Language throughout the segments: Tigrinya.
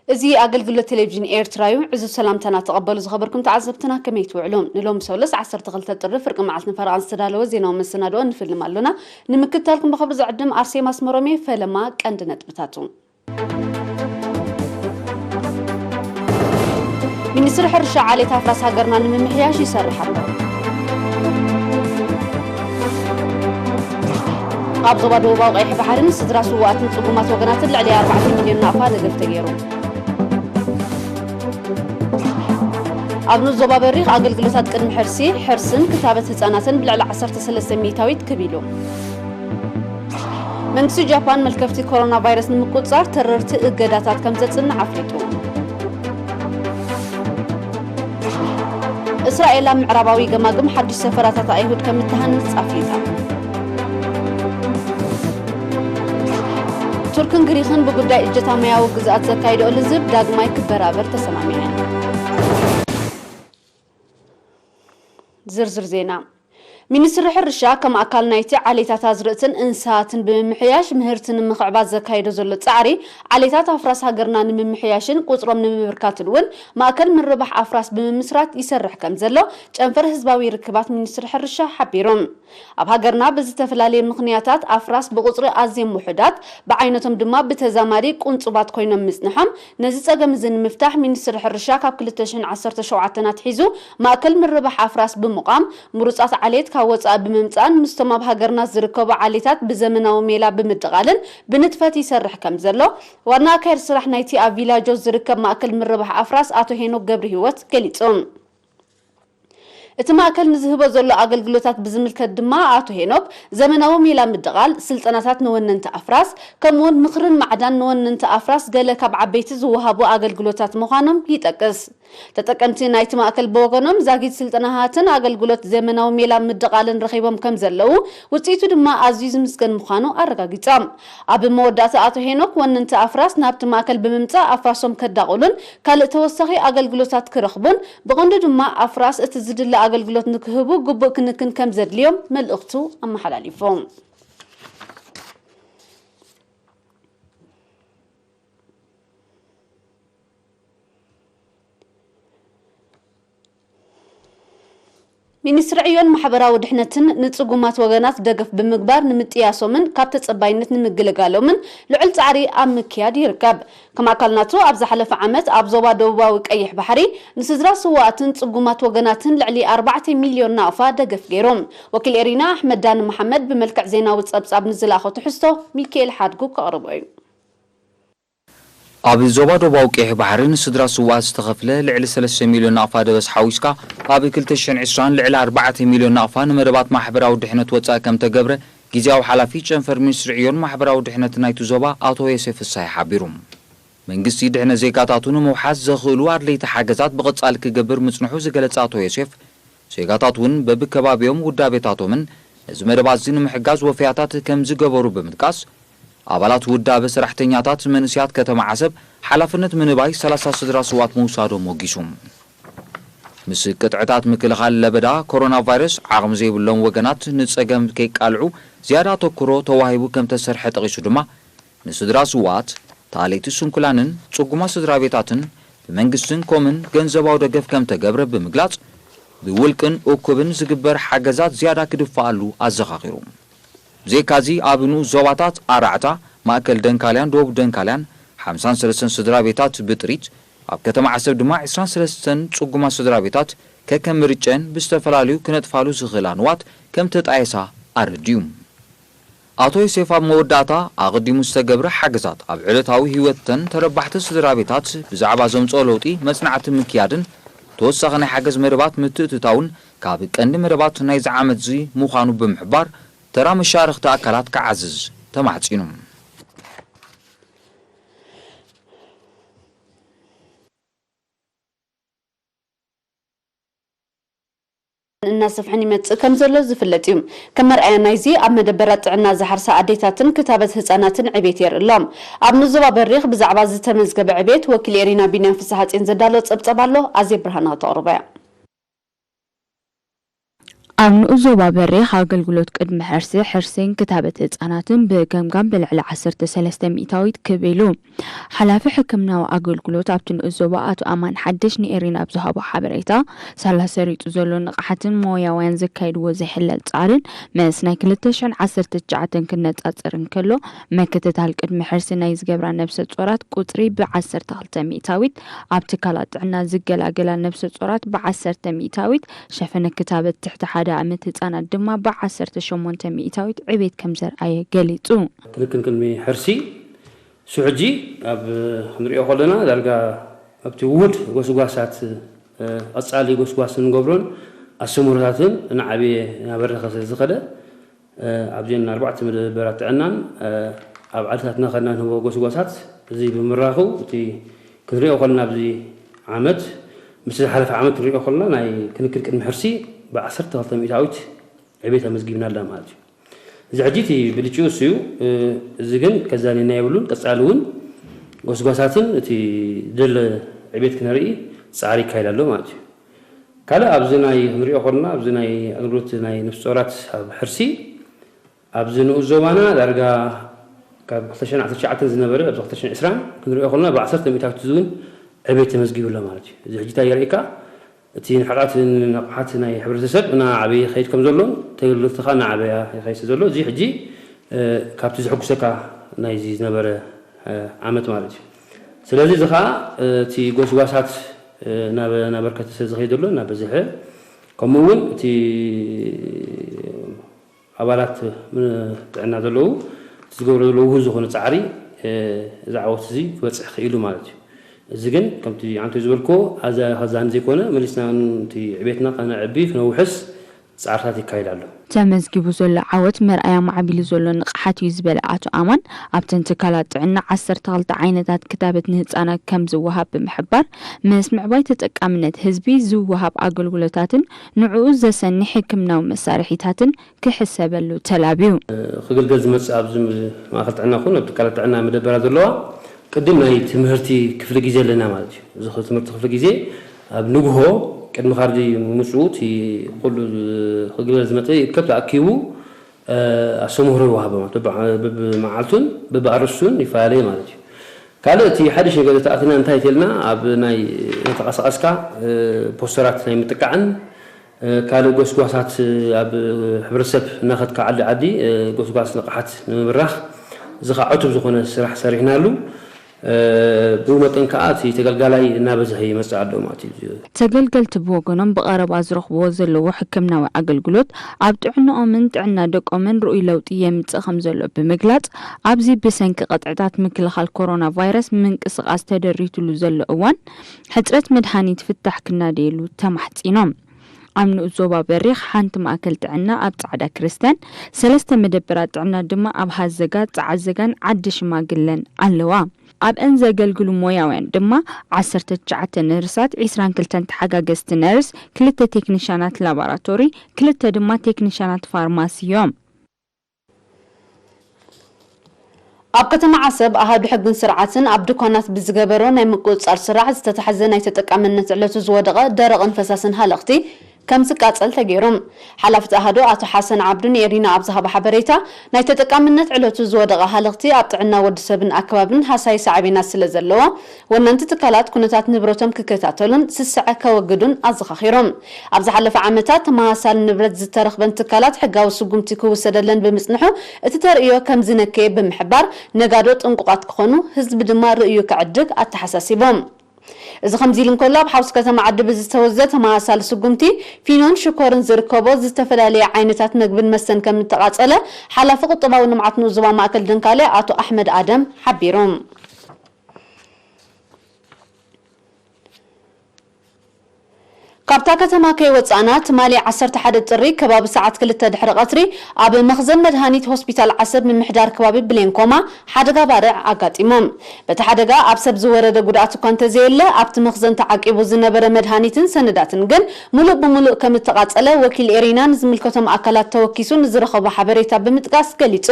እዚ ኣገልግሎት ቴሌቪዥን ኤርትራ እዩ። ዕዙዝ ሰላምታና ተቐበሉ ዝኸበርኩም ተዓዘብትና፣ ከመይ ትውዕሉ? ንሎሚ ሰሉስ ዓሰርተ ክልተ ጥሪ ፍርቂ መዓልቲ ንፈረቓን ዝተዳለወ ዜናዊ መሰናድኦ ንፍልም ኣሎና። ንምክትታልኩም ብኽብሪ ዝዕድም ኣርሴማ ኣስመሮም እየ። ፈለማ ቀንዲ ነጥብታቱ። ሚኒስትሪ ሕርሻ ዓሌት ኣፍራስ ሃገርና ንምምሕያሽ ይሰርሕ ኣሎ። ኣብ ዞባ ደቡባዊ ቀይሕ ባሕርን ስድራ ስውኣትን ጽጉማት ወገናትን ልዕሊ ኣርባዕተ ሚልዮን ናቕፋ ደገፍ ተገይሩ። ኣብ ንኡስ ዞባ በሪኽ ኣገልግሎታት ቅድሚ ሕርሲ፣ ሕርስን ክታበት ህጻናትን ብልዕሊ ዓሰርተ ሰለስተ ሚእታዊት ክብ ኢሉ። መንግስቲ ጃፓን መልከፍቲ ኮሮና ቫይረስ ንምቁጽጻር ተረርቲ እገዳታት ከም ዘጽንዕ ኣፍሊጡ። እስራኤል ኣብ ምዕራባዊ ገማግም ሓድሽ ሰፈራታት ኣይሁድ ከም እትሃንጽ ኣፍሊጣ። ቱርክን ግሪኽን ብጉዳይ እጀታ ማያዊ ግዝኣት ዘካይድኦ ልዝብ ዳግማይ ክበራበር ተሰማሚዐን። ዝርዝር ዜና። ሚኒስትሪ ሕርሻ ከም ኣካል ናይቲ ዓሌታት ኣዝርእትን እንስሳትን ብምምሕያሽ ምህርቲ ንምኽዕባት ዘካይዶ ዘሎ ጻዕሪ፣ ዓሌታት ኣፍራስ ሃገርና ንምምሕያሽን ቁጽሮም ንምብርካትን እውን ማእከል ምርባሕ ኣፍራስ ብምምስራት ይሰርሕ ከም ዘሎ ጨንፈር ህዝባዊ ርክባት ሚኒስትሪ ሕርሻ ሓቢሩ። ኣብ ሃገርና ብዝተፈላለየ ምኽንያታት ኣፍራስ ብቁጽሪ ኣዝዮም ውሑዳት፣ ብዓይነቶም ድማ ብተዛማዲ ቁንጹባት ኮይኖም ምጽንሖም፣ ነዚ ጸገም እዚ ንምፍታሕ ሚኒስትሪ ሕርሻ ካብ ክልተ ሽሕን ዓሰርተ ሸውዓተን ኣትሒዙ ማእከል ምርባሕ ኣፍራስ ብምቋም፣ ምሩጻት ዓሌት ካብ ወጻኢ ብምምጻእን ምስቶም ኣብ ሃገርና ዝርከቡ ዓሌታት ብዘመናዊ ሜላ ብምድቓልን ብንጥፈት ይሰርሕ ከም ዘሎ ዋና ኣካየዲ ስራሕ ናይቲ ኣብ ቪላጆ ዝርከብ ማእከል ምርባሕ ኣፍራስ ኣቶ ሄኖክ ገብረሂወት ገሊጹ። እቲ ማእከል ንዝህቦ ዘሎ ኣገልግሎታት ብዝምልከት ድማ ኣቶ ሄኖክ፣ ዘመናዊ ሜላ ምድቓል፣ ስልጠናታት ንወነንቲ ኣፍራስ፣ ከምኡውን ምኽርን ማዕዳን ንወነንቲ ኣፍራስ ገለ ካብ ዓበይቲ ዝወሃቡ ኣገልግሎታት ምዃኖም ይጠቅስ። ተጠቀምቲ ናይቲ ማእከል ብወገኖም ዛጊድ ስልጠናታትን ኣገልግሎት ዘመናዊ ሜላ ምድቓልን ረኺቦም ከም ዘለዉ፣ ውጽኢቱ ድማ ኣዝዩ ዝምስገን ምዃኑ ኣረጋጊጾም። ኣብ መወዳእታ ኣቶ ሄኖክ፣ ወነንቲ ኣፍራስ ናብቲ ማእከል ብምምጻእ ኣፍራሶም ከዳቕሉን ካልእ ተወሳኺ ኣገልግሎታት ክረኽቡን፣ ብቐንዱ ድማ ኣፍራስ እቲ ዝድለ ኣገልግሎት ንክህቡ ግቡእ ክንክን ከም ዘድልዮም መልእኽቱ ኣመሓላሊፉ። ሚኒስትሪ ዕዮን ማሕበራዊ ድሕነትን ንጽጉማት ወገናት ደገፍ ብምግባር ንምጥያሶምን ካብ ተጸባይነት ንምግልጋሎምን ልዑል ጻዕሪ ኣብ ምክያድ ይርከብ። ከም ኣካል ናቱ ኣብ ዝሓለፈ ዓመት ኣብ ዞባ ደቡባዊ ቀይሕ ባሕሪ ንስድራ ስውኣትን ጽጉማት ወገናትን ልዕሊ ኣርባዕተ ሚልዮን ናቕፋ ደገፍ ገይሩ። ወኪል ኤሪና ኣሕመድ ዳኒ መሓመድ ብመልክዕ ዜናዊ ጸብጻብ ንዝለኣኾ ትሕዝቶ ሚካኤል ሓድጉ ከቕርቦ እዩ። ኣብ ዞባ ደቡባዊ ቀይሕ ባሕሪ ንስድራ ስውኣት ዝተኸፍለ ልዕሊ ሰለስተ ሚልዮን ናቕፋ ደበስ ሓዊስካ ኣብ ክልተ ሽሕን ዕስራን ልዕሊ ኣርባዕተ ሚልዮን ናቕፋ ንመደባት ማሕበራዊ ድሕነት ወጻኢ ከም ተገብረ ግዜያዊ ሓላፊ ጨንፈር ሚኒስትሪ ዕዮን ማሕበራዊ ድሕነትን ናይቲ ዞባ ኣቶ ዮሴፍ ፍሳይ ሓቢሩ። መንግስቲ ድሕነት ዜጋታቱ ንምውሓስ ዘኽእሉ ኣድለይቲ ሓገዛት ብቐጻሊ ክገብር ምጽንሑ ዝገለጸ ኣቶ ዮሴፍ፣ ዜጋታት እውን በብከባቢኦም ውዳቤታቶምን ነዚ መደባት እዚ ንምሕጋዝ ወፈያታት ከም ዝገበሩ ብምጥቃስ፣ ኣባላት ውዳበ ሰራሕተኛታት መንእሰያት ከተማ ዓሰብ ሓላፍነት ምንባይ ሰላሳ ስድራ ስውኣት ምውሳዶም ወጊሱ። ምስ ቅጥዕታት ምክልኻል ለበዳ ኮሮና ቫይረስ ዓቕሚ ዘይብሎም ወገናት ንጸገም ከይቃልዑ ዝያዳ ኣተኩሮ ተዋሂቡ ከም ተሰርሐ ጠቒሱ ድማ፣ ንስድራ ስውኣት፣ ተኣለይቲ ስንኩላንን ጽጉማት ስድራ ቤታትን ብመንግስትን ኮምን ገንዘባዊ ደገፍ ከም ተገብረ ብምግላጽ፣ ብውልቅን እኩብን ዝግበር ሓገዛት ዝያዳ ክድፈኣሉ ኣዘኻኺሩ። ብዘይካዚ ኣብ ንኡስ ዞባታት ኣራዕታ፣ ማእከል ደንካልያን ደቡብ ደንካልያን ሓምሳን ሰለስተን ስድራ ቤታት ብጥሪት፣ ኣብ ከተማ ዓሰብ ድማ ዕስራን ሰለስተን ጽጉማት ስድራ ቤታት ከከም ምርጨን ብዝተፈላለዩ ክነጥፋሉ ዝኽእላ ንዋት ከም ተጣየሳ ኣረድዩ። ኣቶ ዮሴፍ ኣብ መወዳእታ፣ ኣቐዲሙ ዝተገብረ ሓገዛት ኣብ ዕለታዊ ህይወተን ተረባሕቲ ስድራ ቤታት ብዛዕባ ዘምጽኦ ለውጢ መጽናዕቲ ምክያድን ተወሳኺ ናይ ሓገዝ መደባት ምትእትታውን ካብ ቀንዲ መደባት ናይዚ ዓመት እዚ ምዃኑ ብምሕባር፣ ተራ መሻርኽቲ ኣካላት ክዓዝዝ ተማሕጺኑ። እናሰፍሐን ይመጽእ ከም ዘሎ ዝፍለጥ እዩ። ከም መርኣያ ናይዚ፣ ኣብ መደበራት ጥዕና ዝሓርሳ ኣዴታትን ክታበት ህጻናትን ዕቤት የርኢ ኣሎ። ኣብ ንዞባ በሪኽ ብዛዕባ ዝተመዝገበ ዕቤት ወኪል ኤሪና ቢንያም ፍስሓጽዮን ዘዳሎ ጸብጸብ ኣሎ፣ ኣዜብ ብርሃነ ከተቕርቦ እያ። ኣብ ንኡስ ዞባ በሪኽ ኣገልግሎት ቅድሚ ሕርሲ፣ ሕርሲን ክታበት ህጻናትን ብገምጋም ብልዕሊ ዓሰርተ ሰለስተ ሚእታዊት ክብ ኢሉ። ሓላፊ ሕክምናዊ ኣገልግሎት ኣብቲ ንኡስ ዞባ ኣቶ ኣማን ሓድሽ ንኤሪና ኣብ ዝሃቦ ሓበሬታ፣ ሳላ ሰሪጡ ዘሎ ንቕሓትን ሞያውያን ዘካይድዎ ዘይሕለል ጻዕርን ምስ ናይ ክልተ ሽሕን ዓሰርተ ትሽዓተን ክነጻጸር እንከሎ፣ ምክትታል ቅድሚ ሕርሲ ናይ ዝገብራ ነብሰ ጾራት ቁጽሪ ብ ዓሰርተ ክልተ ሚእታዊት፣ ኣብ ትካላት ጥዕና ዝገላገላ ነብሰ ጾራት ብ ዓሰርተ ሚእታዊት፣ ሸፈነ ክታበት ትሕቲ ሓደ ዓመት ህጻናት ድማ ብ ዓሰርተ ሸሞንተ ሚእታዊት ዕቤት ከም ዘርኣየ ገሊጹ። ክንክን ቅድሚ ሕርሲ፣ እሱ ሕጂ ኣብ ክንሪኦ ከለና ዳርጋ ኣብቲ ውሁድ ጎስጓሳት፣ እ፣ ቀጻሊ ጎስጓስ እንገብሮን ኣስተምህሮታትን እናዓበየ እናበረኸ ስለ ዝኸደ፣ እ፣ ኣብዘን ኣርባዕተ መደበራት ጥዕናን፣ እ፣ ኣብ ዓድታትና ከድና ንህቦ ጎስጓሳት እዚ ብምራኹ፣ እቲ ክንሪኦ ከለና ኣብዚ ዓመት፣ ምስቲ ዝሓለፈ ዓመት ክንሪኦ ከለና ናይ ክንክን ቅድሚ ሕርሲ ብ ዓሰርተ ክልተ ሚእታዊት ዕቤት ኣመዝጊብና ኣላ ማለት እዩ። እዚ ሕጂ እቲ ብልጭኡ እሱ እዩ። እ፣ እዚ ግን ከዛንየና የብሉን። ቀጻሊ እውን ጎስጓሳትን እቲ ደለ ዕቤት ክነርኢ ጻዕሪ ይካየድ ኣሎ ማለት እዩ። ካልእ ኣብዚ ናይ ክንሪኦ ከለና፣ ኣብዚ ናይ ኣገልግሎት ናይ ነፍሲ ጾራት ኣብ ሕርሲ፣ ኣብዚ ንኡስ ዞባና ዳርጋ ካብ ክልተ ሽሕን ዓሰርተ ትሽዓተን ዝነበረ ኣብዚ ክልተ ሽሕን ዕስራን ክንሪኦ ከለና፣ ብ ዓሰርተ ሚእታዊት እውን ዕቤት ተመዝጊቡ ኣሎ ማለት እዩ። እዚ ሕጂ እንታይ የርእየካ? እቲ ንሕቐት ንቕሓት ናይ ሕብረተሰብ እናዓበየ ይኸይድ ከም ዘሎን ተገልገልቲ ኸኣ እናዓበያ ይኸይድ ስለ ዘሎ፣ እዚ ሕጂ፣ እ፣ ካብቲ ዘሐጉሰካ ናይዚ ዝነበረ፣ እ፣ ዓመት ማለት እዩ። ስለዚ እዚ ኸኣ፣ እ፣ እቲ ጎስጓሳት፣ እ፣ እናበ-፣ እናበርከተ ስለ ዝኸይድ ዘሎ፣ እናበዝሐ፣ ከምኡ እውን እቲ ኣባላት ም-፣ ጥዕና ዘለዉ እቲ ዝገብሮ ዘሎ ውሁድ ዝኾነ ጻዕሪ፣ እ፣ እዚ ዓወት እዚ ክበጽሕ ክኢሉ ማለት እዩ። እዚ ግን ከምቲ ዓንቶ ዝበልክዎ ኣዛ-፣ ከዛኒ ዘይኮነ፣ መሊስና እቲ ዕቤትና ከነዕቢ፣ ክነውሕስ ጻዕርታት ይካየድ ኣሎ። ተመዝጊቡ ዘሎ ዓወት መርኣያ ማዕቢሉ ዘሎ ንቕሓት እዩ ዝበለ ኣቶ ኣማን፣ ኣብተን ትካላት ጥዕና ዓሰርተ ክልተ ዓይነታት ክታበት ንህጻናት ከም ዝወሃብ ብምሕባር፣ ምስ ምዕባይ ተጠቃምነት ህዝቢ ዝወሃብ ኣገልግሎታትን ንዕኡ ዘሰኒ ሕክምናዊ መሳርሒታትን ክሕሰበሉ ተላብዩ። ክግልገል ዝመጽእ ኣብዚ ማእከል ጥዕና ይኹን ኣብ ትካላት ጥዕና መደበራት ዘለዋ ቅድም ናይ ትምህርቲ ክፍሊ ግዜ ኣለና ማለት እዩ። እዚ ትምህርቲ ክፍሊ ግዜ ኣብ ንግሆ ቅድሚ ካርዲ ምምጽኡ እቲ ኩሉ ክግልገል ዝመጽእ ይእከብ ተኣኪቡ፣ እ፣ ኣስተምህሮ ይወሃቦ ማለት በብ-፣ በብመዓልቱን በብኣርእስቱን ይፈላለየ ማለት እዩ። ካልእ እቲ ሓድሽ ነገር ዘተኣትና እንታይ ተልና ኣብ ናይ እናተንቀሳቐስካ፣ እ፣ ፖስተራት ናይ ምጥቃዕን እ፣ ካልእ ጎስጓሳት፣ እ፣ ኣብ ሕብረተሰብ እናኸድካ ዓዲ ዓዲ፣ እ፣ ጎስጓስ ንቕሓት ንምብራኽ እዚ ኸዓ ዕቱብ ዝኾነ ስራሕ ሰሪሕናሉ። እ፣ ብኡ መጠን ከኣ እቲ ተገልጋላይ እናበዝሐ ይመጽእ ኣሎ ማለት እዩ። ተገልገልቲ ብወገኖም ብቐረባ ዝረኽብዎ ዘለዉ ሕክምናዊ ኣገልግሎት ኣብ ጥዕንኦምን ጥዕና ደቆምን ርኡይ ለውጢ የምጽእ ከም ዘሎ ብምግላጽ፣ ኣብዚ ብሰንኪ ቅጥዕታት ምክልኻል ኮሮና ቫይረስ ምንቅስቓስ ተደሪትሉ ዘሎ እዋን ሕጽረት መድሃኒት ፍታሕ ክናደየሉ ተማሕጺኖም። ኣብ ንኡስ ዞባ በሪኽ ሓንቲ ማእከል ጥዕና ኣብ ጻዕዳ ክርስቲያን፣ ሰለስተ መደበራት ጥዕና ድማ ኣብ ሃዘጋ፣ ጸዓዘጋን ዓዲ ሽማግለን ኣለዋ። ኣብአን ዘገልግሉ ሞያውያን ድማ ዓሰርተ ትሽዓተ ነርሳት፣ ዒስራን ክልተን ተሓጋገዝቲ ነርስ፣ ክልተ ቴክኒሻናት ላቦራቶሪ፣ ክልተ ድማ ቴክኒሻናት ፋርማሲ እዮም። ኣብ ከተማ ዓሰብ ኣሃዱ ሕግን ስርዓትን ኣብ ድኳናት ብዝገበሮ ናይ ምቁጽጻር ስራሕ ዝተታሕዘ ናይ ተጠቃምነት ዕለቱ ዝወደቐ ደረቕን ፈሳስን ሃለኽቲ ከም ዝቃጸል ተገይሩ። ሓላፊ እቲ ኣሃዱ ኣቶ ሓሰን ዓብዱ ንኤሪና ኣብ ዝሃቦ ሓበሬታ፣ ናይ ተጠቃምነት ዕለቱ ዝወደቐ ሃለኽቲ ኣብ ጥዕና ወዲ ሰብን ኣከባብን ሃሳዪ ሳዕቤናት ስለ ዘለዎ፣ ወነንቲ ትካላት ኩነታት ንብረቶም ክከታተሉን ስስዐ ከወግዱን ኣዘኻኺሮም። ኣብ ዝሓለፈ ዓመታት ተመሳሳሊ ንብረት ዝተረኽበን ትካላት ሕጋዊ ስጉምቲ ክውሰደለን ብምጽንሑ፣ እቲ ተርእዮ ከም ዝነከየ ብምሕባር፣ ነጋዶ ጥንቁቓት ክኾኑ፣ ህዝቢ ድማ ርእዩ ክዕድግ ኣተሓሳሲቦም። እዚ ከምዚ ኢሉ እንከሎ፣ ኣብ ሓውሲ ከተማ ዓዲ ብዝተወስደ ተመሳሳሊ ስጉምቲ፣ ፊኖን ሽኮርን ዝርከቦ ዝተፈላለየ ዓይነታት መግብን መስተን ከም እተቓጸለ፣ ሓላፊ ቁጠባዊ ልምዓት ንኡስ ዞባ ማእከል ደንካልያ ኣቶ ኣሕመድ ኣደም ሓቢሩ። ካብታ ከተማ ከይወጻእና፣ ትማሊ ዓሰርተ ሓደ ጥሪ ከባቢ ሰዓት ክልተ ድሕሪ ቀትሪ፣ ኣብ መኽዘን መድሃኒት ሆስፒታል ዓሰብ ምምሕዳር ከባቢ ብሌን ኮማ ሓደጋ ባርዕ ኣጋጢሙ። በቲ ሓደጋ ኣብ ሰብ ዝወረደ ጉድኣት እኳ እንተዘየለ፣ ኣብቲ መኽዘን ተዓቂቡ ዝነበረ መድሃኒትን ሰነዳትን ግን ምሉእ ብምሉእ ከም እተቓጸለ ወኪል ኤሪና ንዝምልከቶም ኣካላት ተወኪሱ ንዝረኸቦ ሓበሬታ ብምጥቃስ ገሊጹ።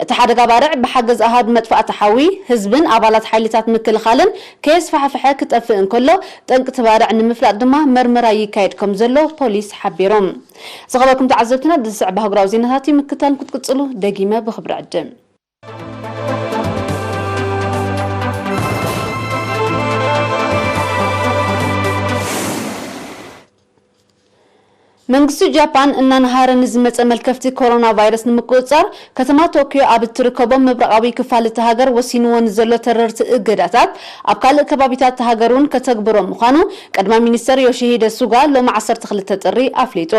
እቲ ሓደጋ ባርዕ ብሓገዝ ኣሃዱ መጥፋእቲ ሓዊ፣ ህዝብን ኣባላት ሓይልታት ምክልኻልን ከየስፋሕፍሐ ክጠፍእ እንከሎ፣ ጠንቂ እቲ ባርዕ ንምፍላጥ ድማ መርመራ ይካየድ ከም ዘሎ ፖሊስ ሓቢሮም። ዝኸበርኩም ተዓዘብትና፣ ዝስዕብ ኣህጉራዊ ዜናታት ምክታል ክትቅጽሉ ደጊመ ብኽብሪ ዕድም። መንግስቲ ጃፓን እናነሃረ ንዝመጸ መልከፍቲ ኮሮና ቫይረስ ንምቁጽጻር፣ ከተማ ቶኪዮ ኣብ እትርከቦ ምብራቓዊ ክፋል እታ ሃገር ወሲንዎ ንዘሎ ተረርቲ እገዳታት ኣብ ካልእ ከባቢታት እታ ሃገር እውን ከተግብሮ ምዃኑ ቀዳማይ ሚኒስተር ዮሺሂደ ሱጋ ሎሚ ዓሰርተ ክልተ ጥሪ ኣፍሊጡ።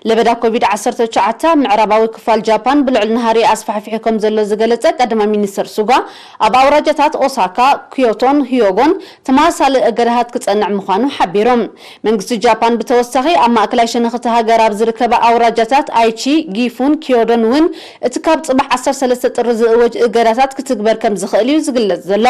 ለበዳ ኮቪድ ዓሰርተ ትሽዓተ ኣብ ምዕራባዊ ክፋል ጃፓን ብልዑል ናህሪ ኣስፋሕፊሑ ከም ዘሎ ዝገለጸ ቀዳማይ ሚኒስተር ሱጋ፣ ኣብ ኣውራጃታት ኦሳካ፣ ክዮቶን ህዮጎን ተመሳሳሊ እገዳታት ክጸንዕ ምዃኑ ሓቢሩ። መንግስቲ ጃፓን ብተወሳኺ ኣብ ማእከላይ ሸነኽ እታ ሃገር ኣብ ዝርከባ ኣውራጃታት ኣይቺ፣ ጊፉን ክዮዶን እውን እቲ ካብ ጽባሕ ዓሰርተ ሰለስተ ጥሪ ዝእወጅ እገዳታት ክትግበር ከም ዝኽእል እዩ ዝግለጽ ዘሎ።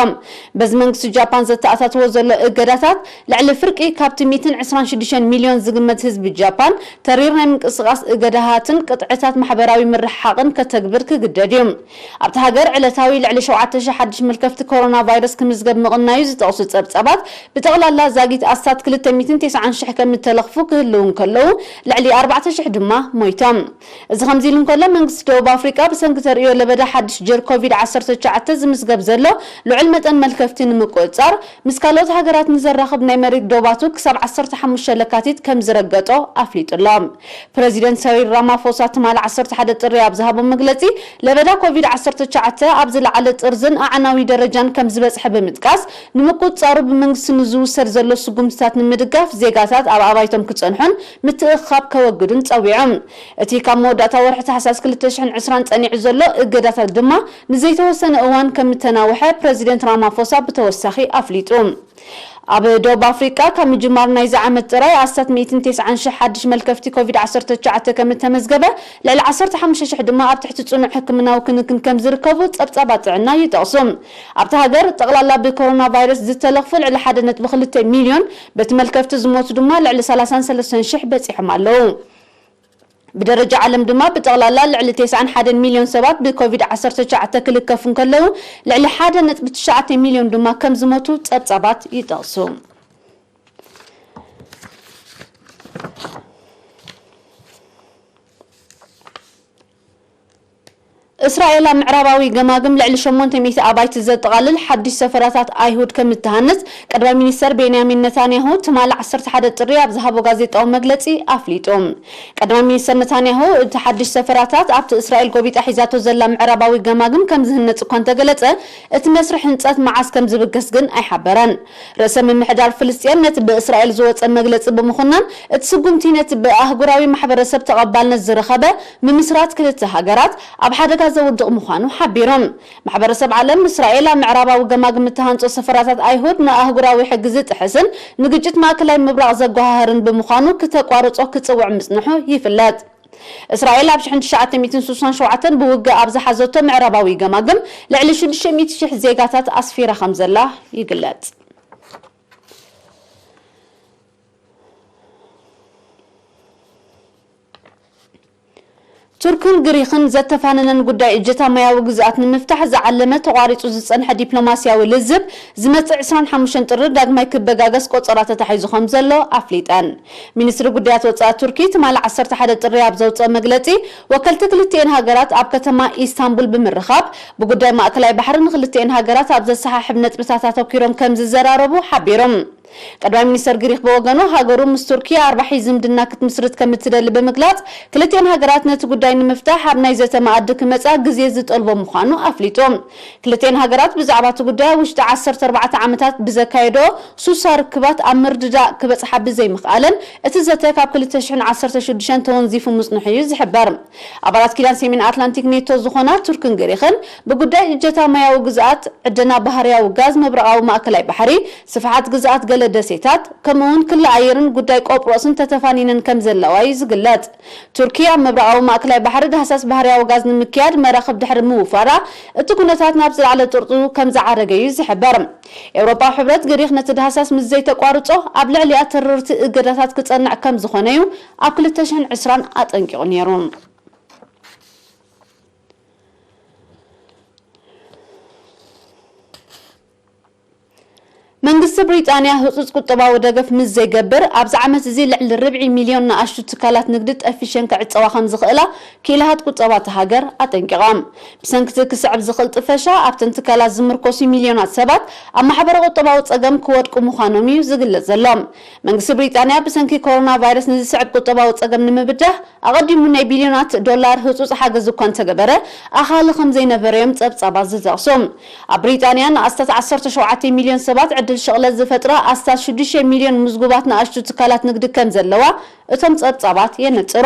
በዚ መንግስቲ ጃፓን ዘተኣታትዎ ዘሎ እገዳታት፣ ልዕሊ ፍርቂ ካብቲ ሚእትን ዕስራን ሽዱሽተን ሚልዮን ዝግመት ህዝቢ ጃፓን ተሪር ናይ ምንቅስቓስ እገዳታትን ቅጥዕታት ማሕበራዊ ምርሕሓቕን ከተግብር ክግደድ እዩ። ኣብታ ሃገር ዕለታዊ ልዕሊ ሸውዓተ ሽሕ ሓድሽ መልከፍቲ ኮሮና ቫይረስ ክምዝገብ ምቕናዩ ዝጠቕሱ ጸብጻባት፣ ብጠቕላላ ዛጊት ኣስታት ክልተ ሚእትን ተስዓን ሽሕ ከም እተለኽፉ ክህልዉ እንከለዉ፣ ልዕሊ ኣርባዕተ ሽሕ ድማ ሞይቶም። እዚ ከምዚ ኢሉ እንከሎ፣ መንግስቲ ደቡብ ኣፍሪቃ ብሰንኪ ተርእዮ ለበዳ ሓድሽ ጀር ኮቪድ ዓሰርተ ትሽዓተ ዝምዝገብ ዘሎ ልዑል መጠን መልከፍቲ ንምቁጽጻር፣ ምስ ካልኦት ሃገራት ንዘራኽብ ናይ መሬት ዶባቱ ክሳብ ዓሰርተ ሓሙሽተ ለካቲት ከም ዝረገጦ ኣፍሊጡ ኣሎ። ፕረዚደንት ሰሪል ራማፎሳ ትማሊ ዓሰርተ ሓደ ጥሪ ኣብ ዝሃቦ መግለጺ፣ ለበዳ ኮቪድ ዓሰርተ ትሽዓተ ኣብ ዝለዓለ ጥርዝን ኣዕናዊ ደረጃን ከም ዝበጽሐ ብምጥቃስ፣ ንምቁጽጻሩ ብመንግስቲ ንዝውሰድ ዘሎ ስጉምትታት ንምድጋፍ ዜጋታት ኣብ ኣባይቶም ክጸንሑን ምትእኽኻብ ከወግዱን ጸዊዖም። እቲ ካብ መወዳእታ ወርሒ ታሕሳስ ክልተ ሽሕን ዕስራን ጸኒዑ ዘሎ እገዳታት ድማ ንዘይተወሰነ እዋን ከም እተናውሐ ፕረዚደንት ራማፎሳ ብተወሳኺ ኣፍሊጡ። ኣብ ደቡብ ኣፍሪቃ ካብ ምጅማር ናይዚ ዓመት ጥራይ ኣስታት ሚእትን ተስዓን ሽሕ ሓድሽ መልከፍቲ ኮቪድ ዓሰርተ ትሽዓተ ከም እተመዝገበ፣ ልዕሊ ዓሰርተ ሓሙሽተ ሽሕ ድማ ኣብ ትሕቲ ጽኑዕ ሕክምናዊ ክንክን ከም ዝርከቡ ጸብጻባት ጥዕና ይጠቕሱ። ኣብታ ሃገር ጠቕላላ ብኮሮና ቫይረስ ዝተለኽፉ ልዕሊ ሓደ ነጥቢ ክልተ ሚልዮን፣ በቲ መልከፍቲ ዝሞቱ ድማ ልዕሊ ሰላሳን ሰለስተን ሽሕ በጺሖም ኣለዉ። ብደረጃ ዓለም ድማ ብጠቕላላ ልዕሊ ተስዓን ሓደን ሚልዮን ሰባት ብኮቪድ ዓሰርተ ትሽዓተ ክልከፉ እንከለዉ፣ ልዕሊ ሓደ ነጥቢ ትሽዓተ ሚልዮን ድማ ከም ዝሞቱ ጸብጻባት ይጠቕሱ። እስራኤል ኣብ ምዕራባዊ ገማግም ልዕሊ ሸሞንተ ሚእቲ ኣባይቲ ዘጠቓልል ሓድሽ ሰፈራታት ኣይሁድ ከም እትሃንጽ ቀዳማይ ሚኒስተር ቤንያሚን ነታንያሁ ትማሊ ዓሰርተ ሓደ ጥሪ ኣብ ዝሃቦ ጋዜጣዊ መግለጺ ኣፍሊጡ። ቀዳማይ ሚኒስተር ነታንያሁ፣ እቲ ሓድሽ ሰፈራታት ኣብቲ እስራኤል ጎቢጣ ሒዛቶ ዘላ ምዕራባዊ ገማግም ከም ዝህነጽ እኳ እንተገለጸ፣ እቲ መስርሕ ህንጸት መዓስ ከም ዝብገስ ግን ኣይሓበረን። ርእሰ ምምሕዳር ፍልስጤም ነቲ ብእስራኤል ዝወጸ መግለጺ ብምኹናን፣ እቲ ስጉምቲ ነቲ ብኣህጉራዊ ማሕበረሰብ ተቐባልነት ዝረኸበ ምምስራት ክልተ ሃገራት ኣብ ሓደጋ ዘውድቕ ምዃኑ ሓቢሩ። ማሕበረሰብ ዓለም፣ እስራኤል ኣብ ምዕራባዊ ገማግም እትሃንጾ ሰፈራታት ኣይሁድ ንኣህጉራዊ ሕጊ ዝጥሕስን ንግጭት ማእከላይ ምብራቕ ዘጓሃህርን ብምዃኑ፣ ክተቋርጾ ክጽውዕ ምጽንሑ ይፍለጥ። እስራኤል ኣብ ሽሕን ትሽዓተ ሚእትን ስሳን ሸውዓተን ብውግእ ኣብ ዝሓዘቶ ምዕራባዊ ገማግም፣ ልዕሊ ሽዱሽተ ሚእቲ ሽሕ ዜጋታት ኣስፊራ ከም ዘላ ይግለጽ። ቱርክን ግሪኽን ዘተፋነነን ጉዳይ እጀታ ማያዊ ግዝኣት ንምፍታሕ ዝዓለመ ተቋሪጹ ዝጸንሐ ዲፕሎማስያዊ ልዝብ፣ ዝመጽእ ዕስራን ሓሙሽተን ጥሪ ዳግማይ ክበጋገስ ቆጸራ ተታሒዙ ከም ዘሎ ኣፍሊጠን። ሚኒስትሪ ጉዳያት ወጻኢ ቱርኪ ትማሊ ዓሰርተ ሓደ ጥሪ ኣብ ዘውጽኦ መግለጺ፣ ወከልቲ ክልቲኤን ሃገራት ኣብ ከተማ ኢስታንቡል ብምርኻብ፣ ብጉዳይ ማእከላይ ባሕሪ ንክልቲኤን ሃገራት ኣብ ዘሰሓሕብ ነጥብታት ኣተኲሮም ከም ዝዘራረቡ ሓቢሮም። ቀዳማይ ሚኒስተር ግሪክ ብወገኑ፣ ሃገሩ ምስ ቱርኪ ኣርባሒ ዝምድና ክትምስርት ከም እትደሊ ብምግላጽ፣ ክልቲኤን ሃገራት ነቲ ጉዳይ ንምፍታሕ ኣብ ናይ ዘተ መኣዲ ክመጻ ግዜ ዝጠልቦ ምዃኑ ኣፍሊጡ። ክልቲኤን ሃገራት ብዛዕባ እቲ ጉዳይ ኣብ ውሽጢ ዓሰርተ ኣርባዕተ ዓመታት ብዘካየዶ ሱሳ ርክባት ኣብ ምርድዳእ ክበጽሓ ብዘይምኽኣለን፣ እቲ ዘተ ካብ ክልተ ሽሕን ዓሰርተ ሽዱሽተን ተወንዚፉ ምጽንሑ እዩ ዝሕበር። ኣባላት ኪዳን ሰሜን ኣትላንቲክ ኔቶ ዝኾና ቱርክን ግሪኽን፣ ብጉዳይ እጀታ ማያዊ ግዝኣት፣ ዕደና ባህርያዊ ጋዝ፣ ምብራቓዊ ማእከላይ ባሕሪ፣ ስፍሓት ግዝኣት ገለ ደሴታት፣ ከምኡ'ውን ክሊ ኣየርን ጉዳይ ቆጵሮስን ተተፋኒነን ከም ዘለዋ እዩ ዝግለጽ። ቱርኪ ኣብ ምብራቓዊ ማእከላይ ባሕሪ ዳህሳስ ባህርያዊ ጋዝ ንምክያድ መራኽብ ድሕሪ ምውፋራ፣ እቲ ኩነታት ናብ ዝለዓለ ጥርጡ ከም ዝዓረገ እዩ ዝሕበር። ኤውሮጳዊ ሕብረት፣ ግሪኽ ነቲ ዳህሳስ ምስ ዘይተቋርጾ፣ ኣብ ልዕሊኣ ተረርቲ እገዳታት ክጸንዕ ከም ዝኾነ እዩ ኣብ ክልተ ሽሕን ዕስራን ኣጠንቂቑ ነይሩ። መንግስቲ ብሪጣንያ ህጹጽ ቁጠባዊ ደገፍ ምስ ዘይገብር፣ ኣብዚ ዓመት እዚ ልዕሊ ርብዒ ሚልዮን ንኣሽቱ ትካላት ንግዲ ጠፊሸን ክዕጸዋ ከም ዝኽእላ ክኢላታት ቁጠባ እታ ሃገር ኣጠንቂቖም። ብሰንኪ እቲ ክስዕብ ዝኽእል ጥፈሻ፣ ኣብተን ትካላት ዝምርኮሱ ሚልዮናት ሰባት ኣብ ማሕበረ ቁጠባዊ ጸገም ክወድቁ ምዃኖም እዩ ዝግለጽ ዘሎ። መንግስቲ ብሪጣንያ ብሰንኪ ኮሮና ቫይረስ ንዝስዕብ ቁጠባዊ ጸገም ንምብዳህ፣ ኣቐዲሙ ናይ ቢልዮናት ዶላር ህጹጽ ሓገዝ እኳ እንተገበረ፣ ኣኻሊ ከም ዘይነበረ እዮም ጸብጻባት ዝጠቕሱ። ኣብ ብሪጣንያ ንኣስታት ዓሰርተ ሸውዓተ ሚልዮን ሰባት ዕድል ሽቕለት ዝፈጥራ ኣስታት ሽዱሽተ ሚልዮን ምዝጉባት ንኣሽቱ ትካላት ንግዲ ከም ዘለዋ እቶም ጸብጻባት የነጽሩ።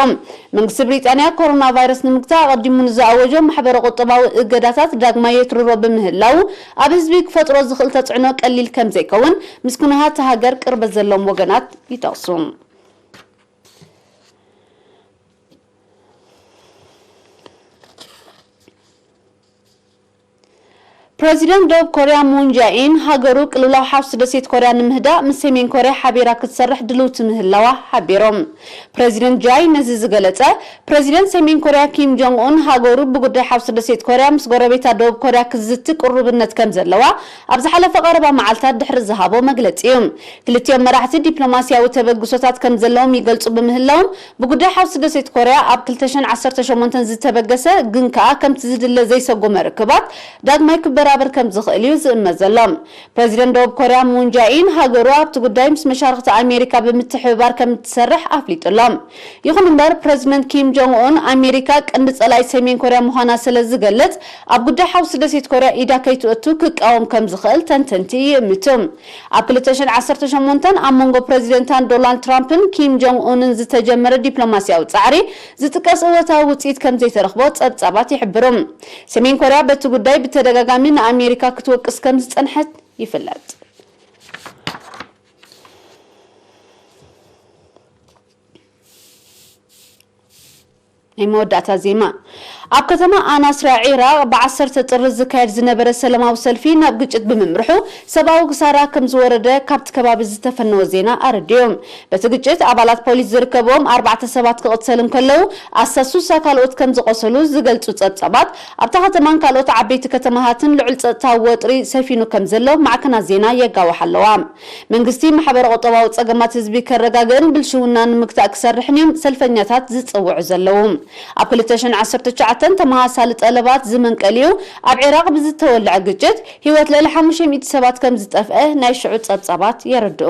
መንግስቲ ብሪጣንያ ኮሮና ቫይረስ ንምግታእ ኣቐዲሙ ንዝኣወጆ ማሕበረ ቁጠባዊ እገዳታት ዳግማይ የትርሮ ብምህላው፣ ኣብ ህዝቢ ክፈጥሮ ዝኽእል ተጽዕኖ ቀሊል ከም ዘይከውን ምስ ኩነታት እታ ሃገር ቅርበት ዘለዎም ወገናት ይጠቕሱ። ፕረዚደንት ደቡብ ኮርያ ሙን ጃኢን ሃገሩ ቅልውላው ሓውሲ ደሴት ኮርያ ንምህዳእ ምስ ሰሜን ኮርያ ሓቢራ ክትሰርሕ ድልውቲ ምህላዋ ሓቢሮም። ፕረዚደንት ጃይ ነዚ ዝገለጸ፣ ፕረዚደንት ሰሜን ኮርያ ኪም ጆንግ ኡን ሃገሩ ብጉዳይ ሓውሲ ደሴት ኮርያ ምስ ጎረቤታ ደቡብ ኮርያ ክዝቲ ቅሩብነት ከም ዘለዋ ኣብ ዝሓለፈ ቀረባ መዓልታት ድሕሪ ዝሃቦ መግለጺ እዩ። ክልቲኦም መራሕቲ ዲፕሎማስያዊ ተበግሶታት ከም ዘለዎም ይገልጹ ብምህላዎም፣ ብጉዳይ ሓውሲ ደሴት ኮርያ ኣብ ክልተ ሽሕን ዓሰርተ ሸሞንተን ዝተበገሰ ግን ከኣ ከምቲ ዝድለ ዘይሰጎመ ርክባት ዳግማይ ክበራበር ከም ዝኽእል እዩ ዝእመት ዘሎ። ፕረዚደንት ደቡብ ኮርያ ሙን ጃኢን ሃገሩ ኣብቲ ጉዳይ ምስ መሻርኽቲ ኣሜሪካ ብምትሕብባር ከም እትሰርሕ ኣፍሊጡ ኣሎ። ይኹን እምበር ፕረዚደንት ኪም ጆንግ ኡን ኣሜሪካ ቀንዲ ጸላኢ ሰሜን ኮርያ ምዃና ስለ ዝገልጽ ኣብ ጉዳይ ሓውሲ ደሴት ኮርያ ኢዳ ከይትእቱ ክቃወም ከም ዝኽእል ተንተንቲ ይእምቱ። ኣብ ክልተ ሽሕን ዓሰርተ ሸሞንተን ኣብ መንጎ ፕረዚደንታን ዶናልድ ትራምፕን ኪም ጆንግ ኡንን ዝተጀመረ ዲፕሎማስያዊ ጻዕሪ ዝጥቀስ እወታዊ ውጽኢት ከም ዘይተረኽቦ ጸብጻባት ይሕብሩ። ሰሜን ኮርያ በቲ ጉዳይ ብተደጋጋሚ ንኣሜሪካ ክትወቅስ ከም ዝጸንሐት ይፍለጥ። ናይ መወዳእታ ዜማ። ኣብ ከተማ ኣናስራ ዒራቕ ብዓሰርተ ጥሪ ዝካየድ ዝነበረ ሰላማዊ ሰልፊ ናብ ግጭት ብምምርሑ ሰብኣዊ ክሳራ ከም ዝወረደ ካብቲ ከባቢ ዝተፈነወ ዜና ኣረዲኡ። በቲ ግጭት ኣባላት ፖሊስ ዝርከብዎም ኣርባዕተ ሰባት ክቕተሉ እንከለዉ ኣስታት ሱሳ ካልኦት ከም ዝቖሰሉ ዝገልጹ ጸብጻባት ኣብታ ከተማን ካልኦት ዓበይቲ ከተማታትን ልዑል ጸጥታዊ ወጥሪ ሰፊኑ ከም ዘሎ ማዕከናት ዜና የጋውሓ ኣለዋ። መንግስቲ ማሕበረ ቁጠባዊ ጸገማት ህዝቢ ከረጋግእን ብልሽውና ንምግታእ ክሰርሕን እዮም ሰልፈኛታት ዝጽውዑ ዘለዉ። ኣብ ክልተ ሽሕን ዓሰርተ ትሽዓተን ተመሳሳሊ ጠለባት ዝመንቀሊኡ ኣብ ዒራቕ ብዝተወልዐ ግጭት ህይወት ልዕሊ ሓሙሽተ ሚእቲ ሰባት ከም ዝጠፍአ ናይ ሽዑ ጸብጻባት የረድኡ።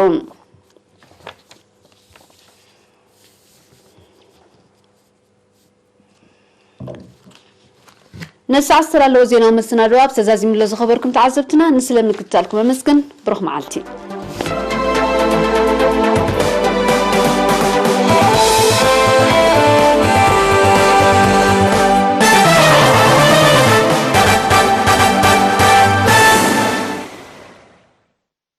ነሳዕ ዝተዳለወ ዜናዊ መሰናድኦ ኣብ ተዛዚምሎ ዝኸበርኩም ተዓዘብትና ንስለ ምክትታልኩም ኣመስግን። ብሩኽ መዓልቲ።